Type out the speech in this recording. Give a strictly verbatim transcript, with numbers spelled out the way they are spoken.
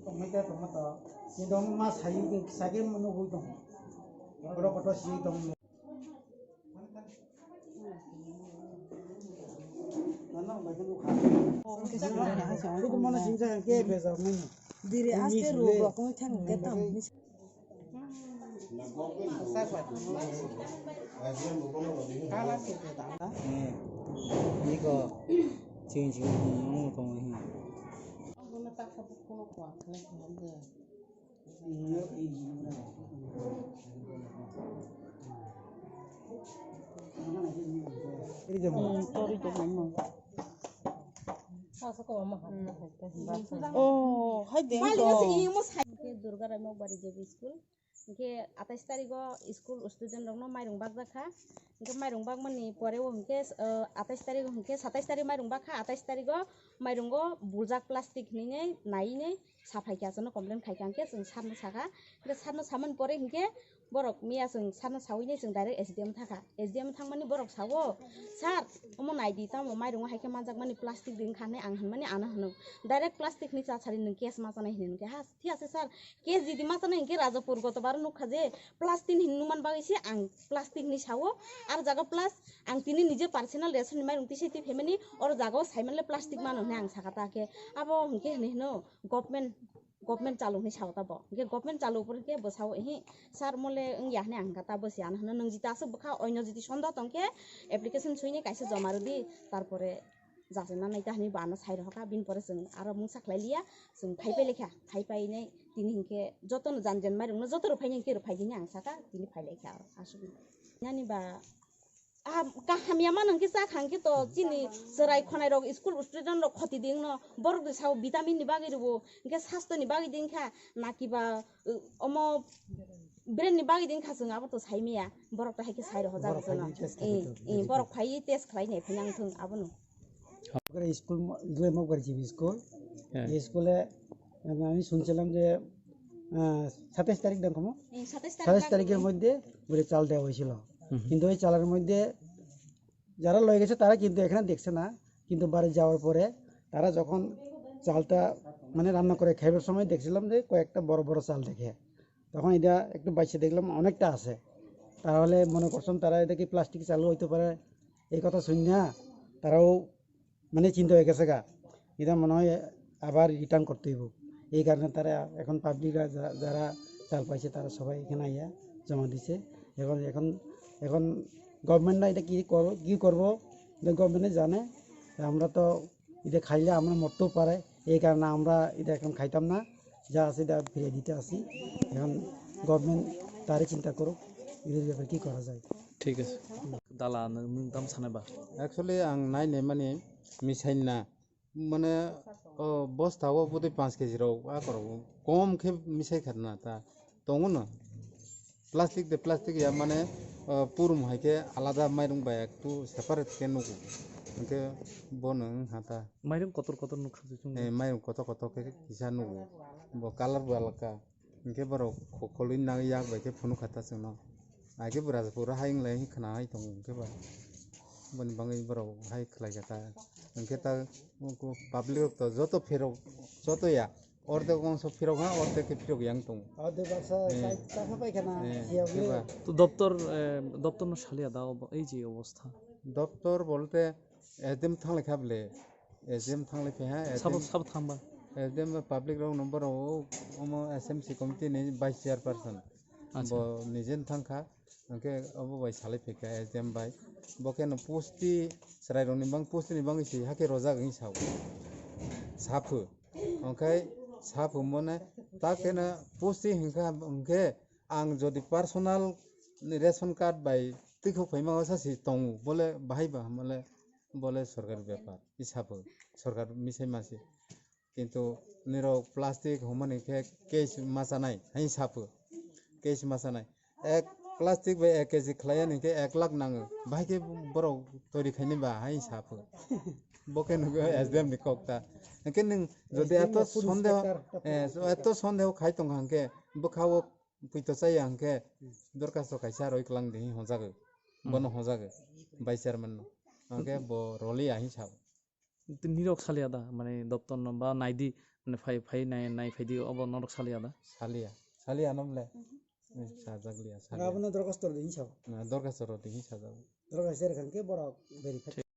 Tongmai khe tongma to. Ni dong ma sai, sai khe nugwi tong. Borok kotor si tong. Diri aste ruk rok wngwi thang khe tam. Iko ching ching nung tongo hi. Oh, hai deng to. Durga Rai Mokbari J B School. Hingke atais tarigo school student rokno mairung bakjak kha. Hingke mairung bakmani pore o hingke, eh, atais tarigo hingke satais tarik mairung bakha, atais tarigo mairungo buljak plastic hinui nai, nai nai saphai khe aswkno complain khai kha, hingke chwng sir no sakha. Hingke sir no samani pore hingke borok miya chwng sir no sawi nai chwng direct S D M thakha. S D M thangmani borok sao, "Sir, omo naidi, tamo mairungo hai khe manjakmani plastic di wngkha," hinui ang hinmani ano hino. Direct plastic ni cha sari nwng case ma chanai hinui hingke ha. Thik ase sir, case jodi ma chanai hingke Rajapur gotobaro nukha je plastic hin nukman bagwi se ang plastic hinui sao, ar jaga plus ang tini nije personal ration ni mairung tisai twi phaimani oro jaga o saimanle plastic mano hinui ang saka ta khe abo hingke hinui hino government, government chalu hinui sao ta bo hingke government chalu por hingke bo sao ehi sir mole wngya hinui ang hingka ta bo se ano hino nwng jita aswk bwkha oino jiti sonda tongkhe application suinai kaisa joma rwdi tarpore jachai manai ta hinui bo ano sai rohorkha, bini pore chwng aro mungsa khlai liya, chwng phai pai laikha, phai painai tini hinkhe jotono jan jan mairungno joto rwphaini hinkhe rwphai dini ang saka, tini phai laikha aro aswk. Nani ba, ah, kaham ya mano hinkhe chakha hinkhe to chini chwrai khonai rok school student rok khoti di wngno, borok de sao vitamin ni bagwi rwo, hinkhe sasto ni bagwi di wngkha, naki ba, uh, omo brand ni bagwi di wngkha chwng abo to sai maya, borok to hai khe sai rohorjak jotono. Borok phai test khlai tong. Eh, eh, borok phai test khlai nai phai nang thung abono. Mokbari school mo-, Mokbari G B school. হ্যাঁ। এই স্কুলে, আহ, আমি শুনছিলাম যে, আহ, সাতাইশ তারিখ দেখো, এই সাতাইশ তারিখ সাতাইশ তারিখের মধ্যে বলে চাল দেওয়া হয়েছিল। হুম, হুম। কিন্তু ওই চালের মধ্যে যারা লয়ে গেছে তারা কিন্তু এখানে দেখছে না, কিন্তু বাড়ি যাওয়ার পরে তারা যখন চালটা মানে রান্না করে খাইবার সময় দেখছিলাম যে কয়েকটা বড় বড় চাল দেখে। তখন এটা একটু বাইছে দেখলাম অনেকটা আছে। তাহলে মনে করছেন তারা এটা কি প্লাস্টিক চালু হইতে পারে, এই কথা শুনি না তারাও মানে চিন্তা হয়ে গেছে গা, এটা মনে হয় আবার রিটার্ন করতে হইব। এই কারণে তারা এখন পাবলিকরা যা-, যারা চাল পাইছে তারা সবাই এখানে আইয়া জমা দিছে। এখন, এখন, এখন গভর্নমেন্টরা এটা কি কর-, কি করবো, এটা গভর্নমেন্টে জানে। তা আমরা তো এটা খাইলে আমরা মরতেও পারে, এই কারণে আমরা এটা এখন খাইতাম না। যা আছে এটা ফিরিয়ে দিতে আসি। এখন গভর্নমেন্ট তারই চিন্তা করুক, এদের ব্যাপারে কি করা যায়। ঠিক আছে। Dala nwng, nwng tam sanai ba? Actually, ang nainai mani misai na, mane, o, bosta o bwtwi panch kg rok, a korok, kom khe misai kha na ta, tongo no. Plastic de plastic ya, mane, o, purum hai khe alada mairung bai ektu separate khe nugo. Hwnkhe bono wng ha ta. Mairung kotor kotor nukha je chwng. Eh, mairung kotor kotor khe kisa nugo. Bo colour bo alaka. Hwnkhe borok kho-, kholwi nang yak bai khe phunuk kha ta chwngno. Ai khe bwrajak pura hai wng lai khna hai tongo hwnkhe ba. Boni bagwi borok hai khlai kha ta. Hwnkhe ta public rok to joto phirok, joto ya. Ordek ongso phirok ha, ordek khe phirok yang tongo. Ordek baksa Eh. chai-, chakha pai khana, Eh, phiya hwnkhe wngwi. Ba. To doptor, eh, doptor no salia da obo, ei je obostha. Doptor bolte S D M thanglai kha bole. S D M thanglai phi ha, Sabo, S D M, sabo thangba. S D M public rok no borok omo S M C committee ni vice chairperson. Acha. Bo nijen thangkha, hwnkhe obo bai salai phaikha S D M bai. Bo kheno pusti chwrai rokni bang, pusti ni bagwi se hakhe rojak hinwi sao. Saphu. Hwnkhe saphu mone ta kheno pusti hwnkha, hwnkhe ang jodi personal ration card bai twikhok phaima o sa se tongo, bole bahai ba hamle bole sorkar bepar, i saphu sorkar misai mase. Kintu nirok plastic humani khe case ma chanai, hai saphu. Case ma chanai. Ek plastic bai ek K G khlaiya ni khe ek lakh nango. Bahai khe borok tori khaini ba hai saphu. Bo khe nugo S D M ni kok ta. Hwnkhe nwng jodi eto sondeho, eh, eto sondeho khai tong kha hwnkhe bwkha o puito chaya hwnkhe dorkhasto kaisa roi kwlang di hwnjago. Bono hwnjago vice chairman no. Hwnkhe bo roli ahi sao. Nirok salia da, mane doptor no ba naidi, mane phai, phai nai, nai phaidi, obo norok salia da. Salia. Salia no mle. Sajak liya, salia. Abono dorkhasto rwdi hinsa. Na, dorkhasto rwdi hinsa jago. Dorkhasto rwkha khe borok verify.